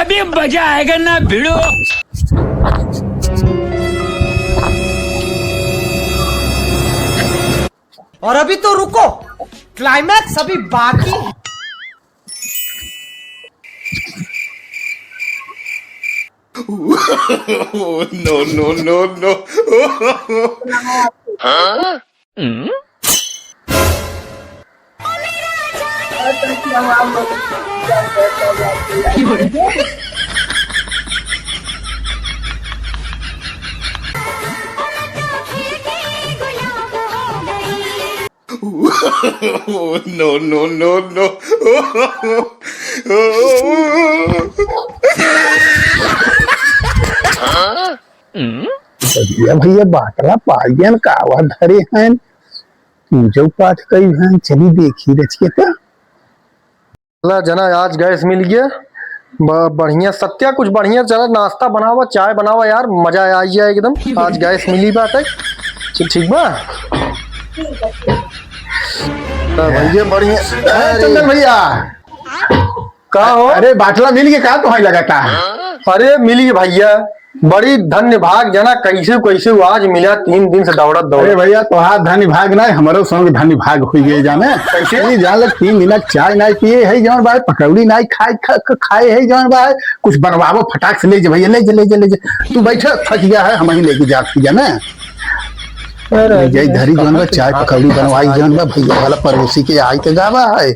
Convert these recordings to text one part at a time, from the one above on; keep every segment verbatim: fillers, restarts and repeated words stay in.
अभी मजा आएगा ना भिड़ो। और अभी तो रुको, क्लाइमैक्स अभी बाकी है। No, no, no, no. No, no, no, no. भैया, भैया, बाटला पाइयन का आवा धरे हैं, पूजो पाठ कई हैं, चली देखी रचिए तो। ला जना, आज गैस मिल गया। ब-, बढ़िया सत्या, कुछ बढ़िया चला, नाश्ता बनावा, चाय बनावा यार, मजा आ जाए एकदम। आज गैस मिली बात है। ठीक, ठीक बा। तो भैया बढ़िया। अरे अरे। चंदन भैया। का हो? अरे बाटला मिल गया का तुम्हें लगाता है? अरे मिल गया भैया। बड़ी धन्य भाग जना, कैसे कैसे आज मिला, तीन दिन से दौड़त दौड़त। अरे भैया, तोहार धन्य भाग ना, हमरो संग धन्य भाग हुई गए जाने। कैसे? ये जान ले, तीन दिन चाय ना पिए है जौन भाई, पकौड़ी ना खाए, ख-, ख-, खाए है जौन भाई, कुछ बनवावो फटाक से ले जा भैया, ले जा, ले जा, ले जा। तू बैठा थक गया है, हम ही लेके जात ही जाने। अरे ले जाई धरी जौन बा, चाय पकौड़ी बनवाई जौन बा, भैया वाला पड़ोसी के आई के गावा है।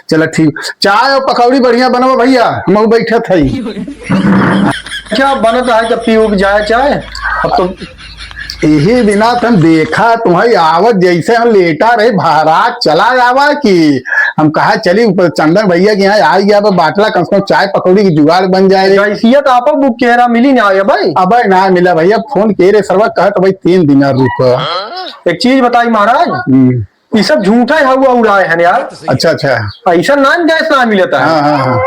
चला ठीक, चाय और पकौड़ी बढ़िया बनवा भैया, हम बैठत है। क्या बनत है जब पी उब जाए चाय? अब तो यही बिना तुम देखा तुम्हारी आवत जैसे हम लेटा रहे, बारात चला जावा कि हम कहा चली ऊपर चंदन भैया के यहाँ आ गया, अब बाटला कम से कम चाय पकौड़ी की जुगाड़ बन जाए। गैसिया तो आपो बुक केरा मिली ना आया भाई। अबे ना मिला भैया, फोन के रे सरवा कहत भाई तीन दिन और रुको। एक चीज बताई महाराज, हम्म। ई सब झूठा ही हवा उड़ाए हैं यार। अच्छा, अच्छा। ऐसा ना गैस ना मिलता है। हाँ, हाँ, हाँ।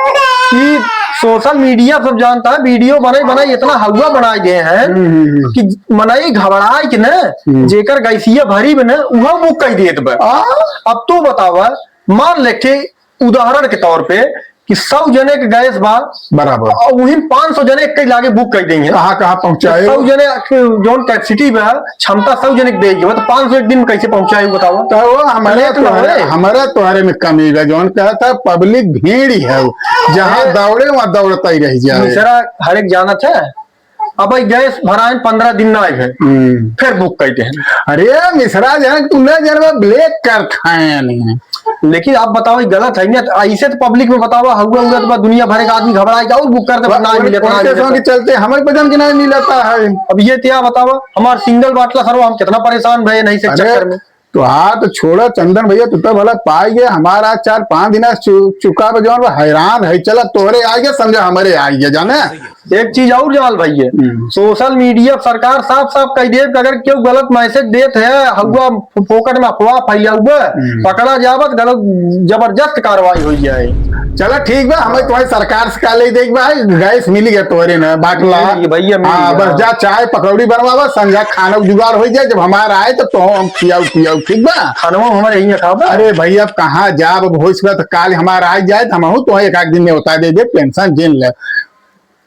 कि सोशल मीडिया सब जानता है, वीडियो बनाई बनाई इतना हवा बनाए गए हैं हम्म, हम्म, हम्म। कि मनई घबराए कि न, हम्म। जेकर गैसिया भरी बने, उहो बुक कर देत बा। आ? अब तू बतावा, मान ले के उदाहरण के तौर पे कि सौ जने के गैस बा, बराबर। और वही पाँच सौ जने के लागे बुक कर देंगे। कहाँ, कहाँ पहुँचाए? सौ जने के जौन कैपेसिटी बा, क्षमता सौ जने के देगी, तो पाँच सौ एक दिन में कैसे पहुँचाए, बताओ? तो वो हमारा प्लेट में तोहरे, होए। हमारा तोहरे में कमी बा, जौन कहता पब्लिक भीड़ ही है, जहाँ अरे, दौड़े वहाँ दौड़ता ही रह जाए। दूसरा हर एक जानत है, अब भाई गैस भराए पन्द्रह दिन ना आए है, हम्म। फिर बुक कर दे हैं। अरे मिश्रा जन, तू ना जनबा, ब्लैक कर खाए नहीं। लेकिन आप बताओ, ये गलत है ना? ऐसे तो पब्लिक में बताओ, हुआ हुआ तो दुनिया भर के आदमी घबराए के और बुक कर दे, ना मिले तो ना मिले तो। चलते हमारे पसंद के ना मिलता है। अब ये क्या बताओ, हमार सिंगल बाटला सरवा, हम कितना परेशान भए नहीं से अरे, चक्कर में। तो हाँ, तो छोड़ा चंदन भैया, तू तो भला पाई गए, हमारा चार पाँच दिन आज चु-, चुका बे जौन बा, हैरान है, चला तोहरे आ गया, समझा हमारे आ गया, जाने। एक चीज और जमाल भैया, हम्म। सोशल मीडिया पर सरकार साफ साफ कह दे कि अगर केहू गलत मैसेज देत है, हउआ फो-, फोकट में अफवाह फैलाउबा, हम्म। पकड़ा जाबा तो गलत जबरदस्त कार्रवाई हो जाए। चला ठीक बा, हमें तुम्हारी सरकार से का ले देख बा, गैस मिल गया तोहरे ना, बाटला। मिल गया भैया, मिल हाँ, गया। बस जा चाय पकौड़ी बनवावा, संझा खाना का जुगाड़ हो जाए, जब हमारा आए तो, तो हम खियाऊ पियाऊ, ठीक बा? खानवा हमारे यहीं खाबा। अरे भैया, अब कहाँ जाब, अब हो सके तो काल हमारा आ जाए तो हम तो एक आध दिन में उतार दे दे, टेंशन जिन ले।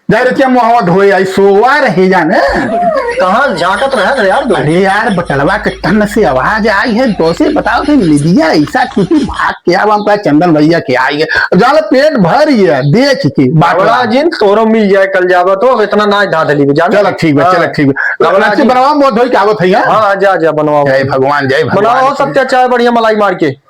जा रे, क्या मुहवा धोए आई, सोवा रहे जाने। कहाँ झांकत रहे थे यार दो? अरे यार, बटलवा के तन से आवाज आई है, तो से बताओ थे, निदिया ऐसा टूटी भाग के अब हम कहा चंदन भैया के आई है। अब जाने पेट भर गया, देख के, बाटला। बावड़ा जिन, तोरो मिल जाए कल जाबा तो, अब इतना ना धाधली में, जाने? चला ठीक बा, हाँ। चला ठीक बा। बावड़ा लस्सी जी। बनवा, मुँह धोई के आवत है, हाँ? हाँ, जा, जा, बनवाओ। जय भगवान, जय भगवान। बनाओ सत्या चाय बढ़िया मलाई मार के।